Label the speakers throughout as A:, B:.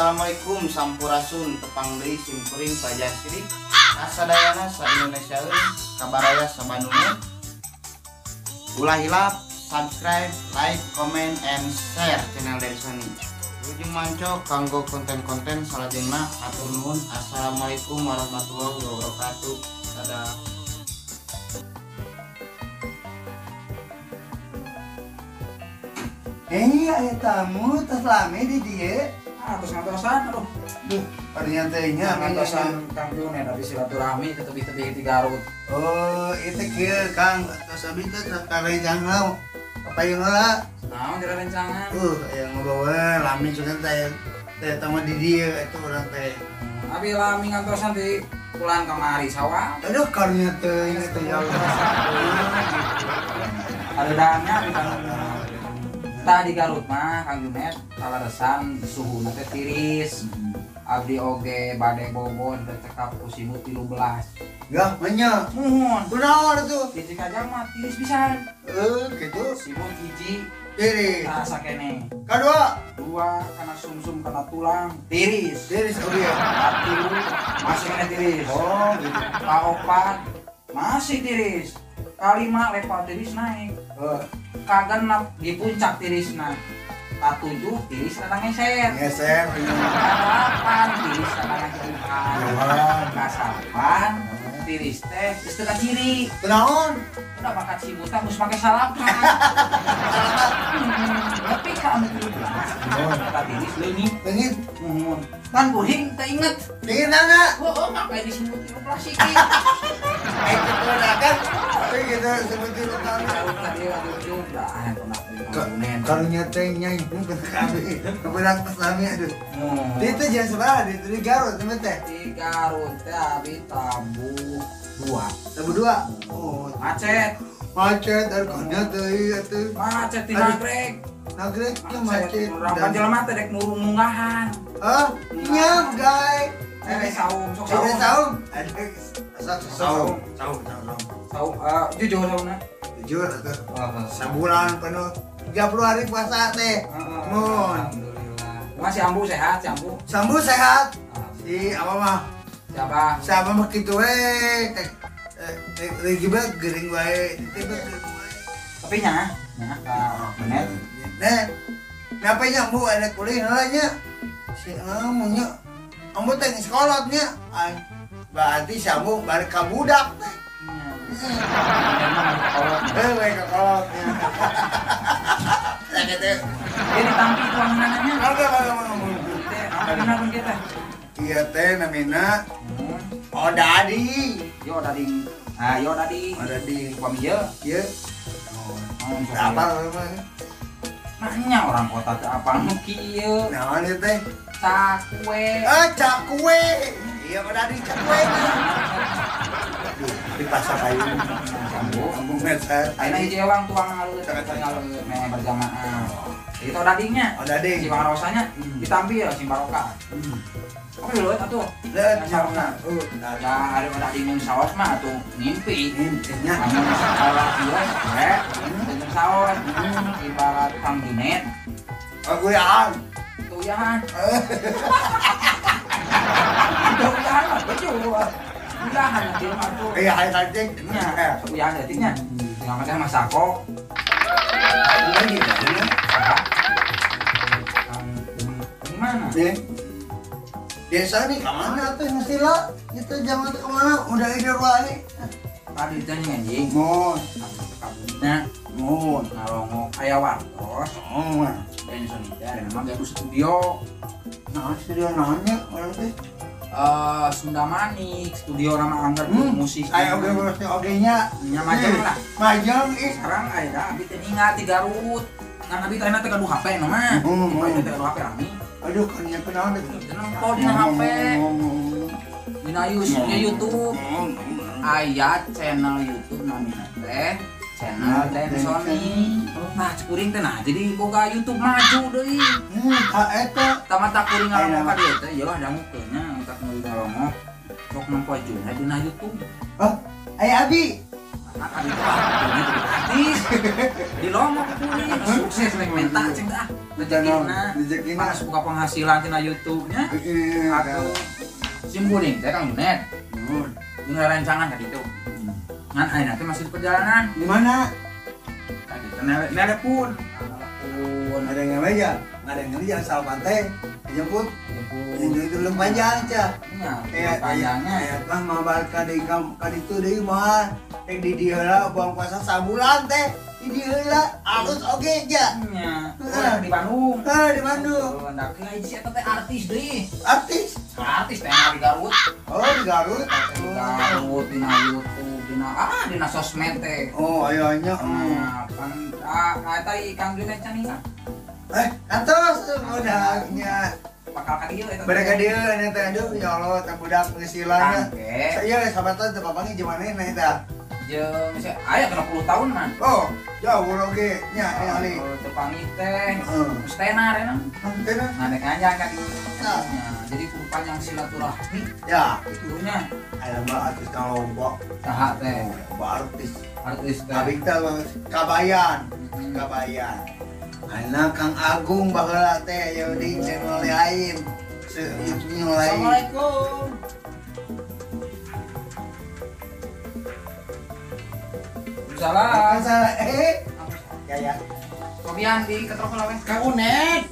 A: Assalamualaikum sampurasun tepang deui simkuring Fajar Sidik. Kasadayana sa Indonesiaeun kabaraya sa Bandungeun. Ulah hilap subscribe, like, comment, and share channel dari Sony. Ujung manco kanggo konten-konten salajengna hatur nuhun. Assalamualaikum warahmatullahi wabarakatuh. Dadah.
B: Aya tamu tos lami di dieu.
C: Ah, tos ngantosan aduh.
B: Duh, ternyata nya
C: ngantosan Kang Junet dari silaturahmi tetebih-tebih di Garut.
B: Oh, itu kieu Kang, tos abi teh karencana kapayun heula.
C: Naon dira rencangan?
B: Aya ngabawa lami sugan teh teh tamu di dieu eta urang teh.
C: Abi lami ngantosan di bulan kamari sawah.
B: Aduh, karunya teh inget teh ya Allah.
C: Adedannya di Bandung. Tah di Garut mah Kang Junet kaleresan suhuna teh tiris. Abdi oge bade bobon teh cekap ku simut 13.
B: Gah, menya.
C: Muhun.
B: Kunaon atuh?
C: Hiji kajang mah tiris pisan.
B: Kitu.
C: Simut hiji
B: tiris.
C: Rasa keneh.
B: Kadua?
C: Dua kana sumsum kana tulang tiris.
B: Tiris oge.
C: Tilu masih keneh tiris.
B: Oh, gitu.
C: Kaopat masih tiris. Kalima level tiris naik. Kagenep di puncak tirisna. Katujuh tiris rada ngeser.
B: Ngeser.
C: Kadalapan tiris rada ngajauhan. Kasalapan tiris teh geus teu kaciri.
B: Kunaon?
C: Udah bakat si buta geus make salapan. Tapi ka anu 13 eta tiris leungit.
B: Leungit.
C: Muhun. Kan kuring teu inget.
B: Ingetna?
C: Heueuh make di simut 13 iki.
B: Eh kitu kan. Gitu seperti itu karunya teh nyai kami kebelang tos lami aduh. Itu jangan sebelah di Garut teman teh.
C: Di Garut teh abi tabuh dua.
B: Tabuh dua. Oh,
C: macet.
B: Macet dari karunya teh atuh.
C: Macet di Nagreg.
B: Nagreg teh macet.
C: Urang jelema teh rek murung-munggahan.
B: Ah, nyam guys.
C: Saum, sok saum.
B: Saum. Saum. Saum, saum.
C: Saum, jujur saumna.
B: Jujur atuh. Sabulan penuh 30 hari puasa teh. Mun.
C: Alhamdulillah. Masih ambu sehat, si ambu.
B: Sambu sehat. Si apa mah?
C: Siapa?
B: Siapa mah kitu we. Lagi bae gering wae, teh gering wae.
C: Tapi nya, nya ka Junet.
B: Nek. Napa nya ambu ada kuliah heula nya? Si ambu nya. Ambu teh sekolah nya. Berarti si ambu balik ka budak teh. Balik ka kolot nya. Gitu.
C: Ini tampi tuangannya.
B: Oke,
C: apa kita?
B: Iya teh namina. Oh dadi.
C: Yo dadi. Ah yo dadi.
B: Oh dadi.
C: Upami ieu.
B: Ieu. Oh, apa
C: nanya orang kota teh apa nu kieu?
B: Naon ieu teh?
C: Cakwe.
B: Ah, cakwe. Iya oh dadi cakwe. Aduh, di pasar payung. Sambu meser.
C: Ayeuna hiji ewang tuang ngaleut, ngaleut meh berjamaah. Itu dadingnya.
B: Oh dading.
C: Si pangrosanya ditampi ya si barokah. Oke leuit atuh.
B: Leuit
C: sarona. Da ari dading mun saos mah atuh ngimpi.
B: Ngimpinya.
C: Amun salah ieu we jeung saos. Ibarat Kang Junet.
B: Aguyahan.
C: Tuyahan. Tuyahan mah bejo. Uyahan nanti mah tuh.
B: Iya, hai kancing.
C: Nya, uyahan jadinya. Tinggal macam masako.
B: Lagi ya.
C: Gimana?
B: Desa nih kemana tuh mestilah? Itu jangan kemana? Udah ide wae.
C: Tadi teh anjing.
B: Mun.
C: Kabunna.
B: Mun.
C: Ngalongok aya wartos.
B: Oh.
C: Dan Sony teh memang gaduh studio.
B: Nah, studio naonnya orang teh?
C: Sunda Manik, studio nama anggar musik.
B: Ayo oge oge oge nya.
C: Nya majeng lah.
B: Majeng ih.
C: Sekarang aya abi teh ningal di Garut. Ngan abi teh teh gaduh HP nu mah. Tipe teh gaduh HP rame.
B: Aduh, kan nya kunaon teh.
C: Nempel dina HP. Dina YouTube. Aya channel YouTube namina teh channel Den Sony. Nah, kuring teh nah jadi boga YouTube maju deui.
B: Tah eta.
C: Tamata kuring ngalongok ka dieu teh yeuh dangukeun nya utak meuli ngalongok. Sok nempo juna dina YouTube.
B: Oh, aya abi.
C: Nah, abi teh jadi artis. Artis di lomok kuring sukses rek menta ceng ah. Rezekina. Rezekina buka penghasilan tina YouTube-nya. Atuh sim kuring teh Kang Junet. Nuhun. Jeung rencangan ka ditu. Ngan ayeuna teh masih di perjalanan.
B: Di mana?
C: Tadi teh telepon.
B: Ada yang meja, ada yang ngeja salman teh dijemput. Itu belum panjang cah.
C: Iya, panjangnya.
B: Ya mah mau balik ka deui ka ditu deui mah. Rek di dieu heula buang puasa sabulan teh. Di dieu heula alus oge ja.
C: Nya. Di Bandung.
B: Heuh, di Bandung.
C: Ndak hiji eta teh artis deui.
B: Artis?
C: Artis teh di Garut.
B: Oh, di Garut.
C: Di Garut dina YouTube, dina dina sosmed teh.
B: Oh, aya nya.
C: Nah, pan eta Kang Junet can ingat.
B: Kantos budaknya.
C: Bakal ka dieu eta.
B: Bade ka dieu eta aduh ya Allah teh budak geus silana. Saya sahabatan teh papangi jeung manehna eta.
C: Jeung aya 60 tahun mah.
B: Oh, jauh oge nya ningali.
C: Teu panggih teh. Geus tenar eta.
B: Tenar.
C: Nah, dek anjang ka dieu. Jadi kudu panjang silaturahmi.
B: Ya,
C: itunya.
B: Aya mah artis lombok.
C: Saha teh?
B: Artis.
C: Artis teh.
B: Abdi teh Kabayan. Kabayan. Anak Kang Agung baheula teh aya di channel lain. YouTube lain.
C: Assalamualaikum. Salah.
B: Salah. Ya ya.
C: Kopian di ketrok lah weh.
A: Kang Unet.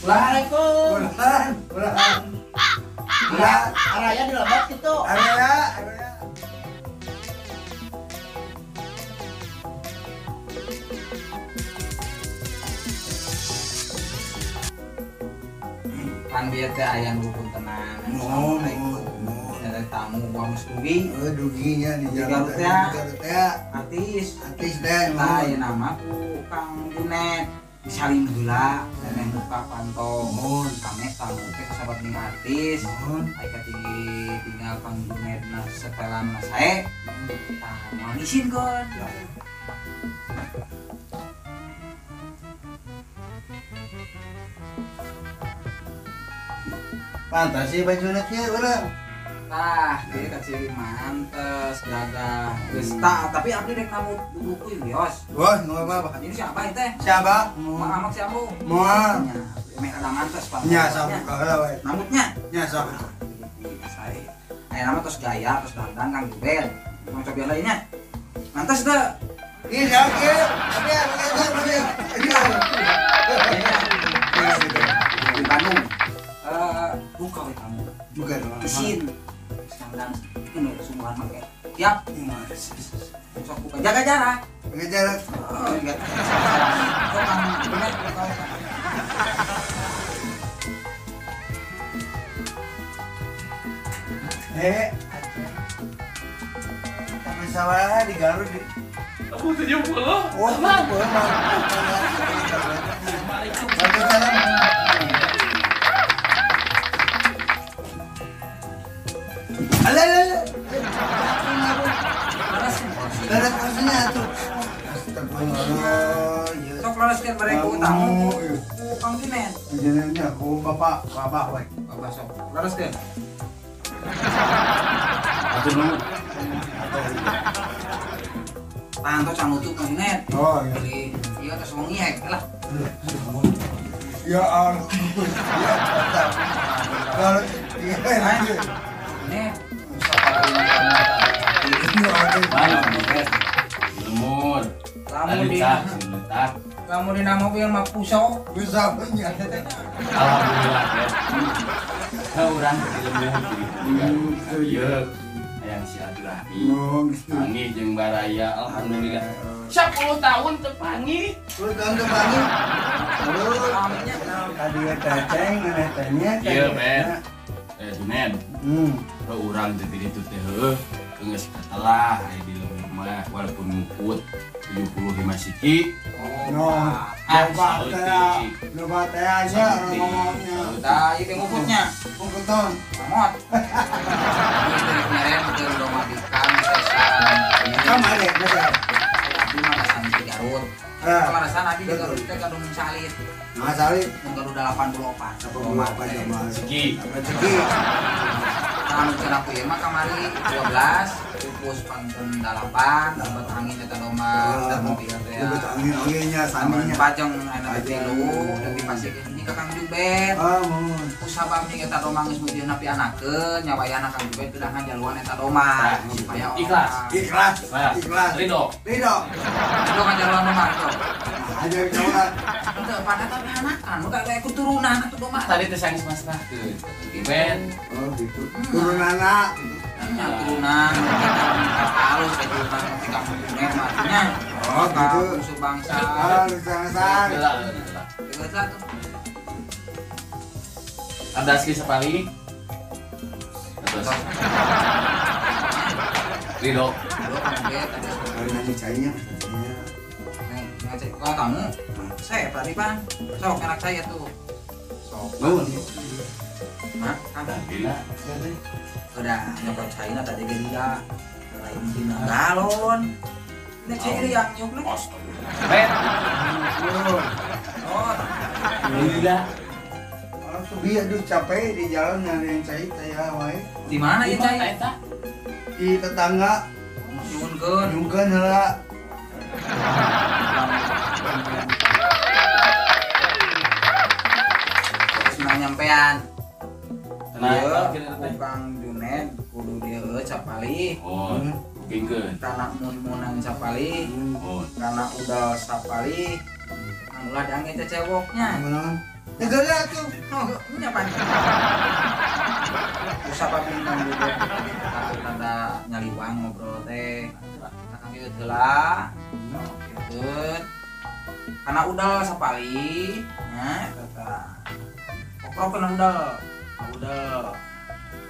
A: Assalamualaikum.
B: Ulan, ulan. Ulan,
A: araya di lebak gitu.
B: Araya, araya.
C: Pan bieu teh aya nu puntenan.
B: Nuhun,
C: ada tamu buang geus dugi.
B: Heuh, duginya di
C: Garut
B: teh.
C: Artis.
B: Artis teh.
C: Tah ieu nama ku Kang Junet. Disalin heula dan buka pantau. Kami tamu teh kasabat ning artis. Aya katinggi tinggal Kang Junet na setelan na sae. Tah moal ngisinkeun.
B: Pantas sih baju kieu urang.
C: Tah, ieu kaciri mantes, gagah. Geus tah, tapi abdi rek namu buku ieu wios.
B: Wah, nu apa?
C: Ini siapa ieu teh?
B: Siapa?
C: Mak amak si Ambu.
B: Moal.
C: Nya, meh rada mantes Pak.
B: Nya sok heula we.
C: Namutnya?
B: Nya sok.
C: Sae. Aya nama tos gaya, tos dandan Kang Junet. Mau coba lainnya. Mantes teu?
B: Ieu ya kieu. Tapi anu
C: Di Bandung. Buka we kamu.
B: Buka dong.
C: Isin. Sandang kena sungguhan make. Siap. Sok buka jaga jarak.
B: Jaga jarak.
C: Oh, enggak. Sok Kang Junet buka.
B: Tapi salah di Garut di
D: Aku 70.
B: Oh, 70. Waalaikumsalam. Alah, alah. Leres kursinya tuh. Astagfirullah.
C: Sok lereskeun bare ku tamu ku Kang Junet.
B: Jenengan ku bapak, bapak we.
C: Bapak sok. Lereskeun.
A: Atuh nu.
C: Panto can nutup Kang Junet.
B: Oh iya.
C: Ieu tos wengi hek lah.
B: Ya Allah. Ya mantap. Kalau iya.
C: Ini
D: lemur.
C: Lamun di nama mobil mah pusok.
B: Bisa punya.
D: Alhamdulillah ya. Urang di lembur gitu. Ieu hayang silaturahmi. Panggih jeung baraya alhamdulillah. 10 tahun teu panggih.
B: 10 tahun teu panggih. Aduh, tadi teh ceng maneh teh nya.
D: Ieu men. Junet. Urang jadi itu teh heuh geus katelah aya di lembur mah walaupun ngukut 75 siki.
B: No, loba teh, loba teh aja orang ngomongnya.
C: Tah, ieu teh ngukutnya.
B: Ngukut.
C: Mamot. Ieu teh kemarin teh lomba di Kang Sesan.
B: Kamari, betul.
C: Abdi mah rasan di Garut. Kamarasan abdi di Garut teh kadung salit.
B: Nah, salit
C: mun Garuda 84.
B: 84 zaman.
D: Siki.
B: Siki.
C: Anu cenah ku ieu mah kamari 12 pupus panten 8 dapat angin eta domba mobil teh.
B: Dapat angin oge nya saminya.
C: Pajeng aya 3 dan dipasikeun hiji ka Kang Jubed.
B: Ah mun.
C: Kusabab nih eta domba geus meujeun napi anakeun nya wayahna Kang Jubed teu ngajaluan eta domba supaya
D: ikhlas.
B: Ikhlas. Ikhlas.
D: Ridho.
B: Ridho.
C: Ridho ngajaluan domba itu.
B: Aja kawan.
C: Teu pan eta teh anakan, mun aya keturunan atuh domba.
D: Tadi teh sanggeus masrahkeun. Jubed.
B: Oh gitu. Turunana.
C: Nya turunan halus keturunan ti kampung Junet mah nya.
B: Oh gitu.
C: Musuh bangsa.
B: Ah, bangsa.
C: Geus atuh.
D: Ada ski sapali. Terus. Ridho.
C: Ridho kaget ada
B: nanya cainya.
C: Neng, kalau kamu, saya tadi bang, sok anak saya tuh. Sok. Hah?
D: Gila.
C: Udah nyokot China tadi gila. Lain dina galon. Ini cai yang nyok nih.
D: Bet.
C: Oh.
D: Gila.
B: Subi aduh capek di jalan nyari yang cai teh wae.
C: Di mana ya cai?
B: Di tetangga.
C: Nyungkeun.
B: Nyungkeun heula.
C: Terus nyampean. Ieu Kang Junet kudu dieu sapali.
D: Oh, kupingkeun.
C: Kana mun-munan sapali.
D: Oh,
C: kana udal sapali. Anu lah diangge cecewoknya.
B: Naon? Negara tuh.
C: Oh, nya pan. Usapa Kang Junet tadi tanda nyaliwang ngobrol teh. Kang ieu heula. Kieu. Kana udal sapali, nya eta tah. Koprok kana udal. Udal.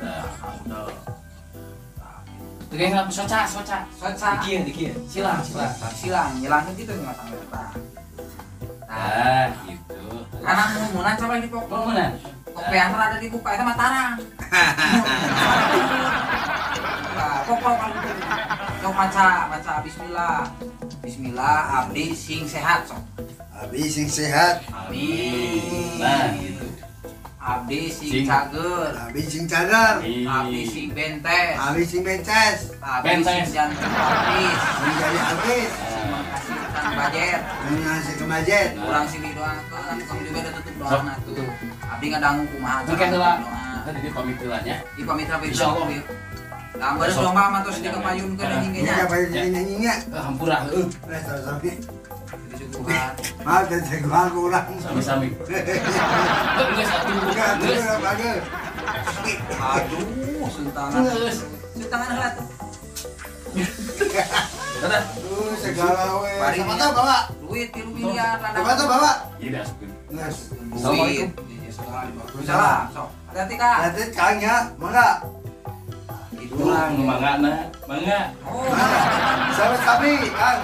C: Nah, udal.
D: Tegang aku soca.
C: Soca.
D: Dikieu. Silang.
C: Silang, nyilangkeun kitu nya sampe eta.
D: Nah, gitu.
C: Karena mumunan coba di pokok.
D: Mumunan.
C: Kopean rada dibuka eta mah tarang. Nah, pokok kalau gitu. Sok maca bismillah. Bismillah abdi sing sehat sok.
B: Abdi sing sehat.
C: Amin.
D: Nah, gitu.
C: Abdi sing cager.
B: Abdi sing cager.
C: Abdi sing bentes.
B: Abdi sing bentes.
C: Abdi sing jantung artis.
B: Sing jadi artis.
C: Sing menghasilkan budget.
B: Menghasilkan budget.
C: Urang sing didoakeun, kamu juga udah tutup doana tuh. Abdi ngadangu kumaha.
D: Oke heula. Tadi di pamit heula nya.
C: Di pamit heula.
D: Insyaallah.
C: Lah baru domba mah tos dikepayunkeun anjing ge nya.
B: Iya, payun nyanyi nya.
D: Hampura heueuh.
B: Lah sami.
C: Disuguhan.
B: Maaf dan suguhan kurang.
D: Sami-sami. Geus atuh.
B: Geus.
C: Aduh, sultanan. Sultanan heula tuh.
D: Dadah.
B: Segala we. Sama tuh bawa.
C: Duit 3 miliar.
B: Coba tuh bawa.
D: Iya diasupkeun.
B: Geus.
C: Duit. Salam, sok. Hati-hati, Kak.
B: Hati-hati, Kang ya. Mangga.
D: Kurang mangga na, mangga.
C: Oh,
B: sami-sami, Kang.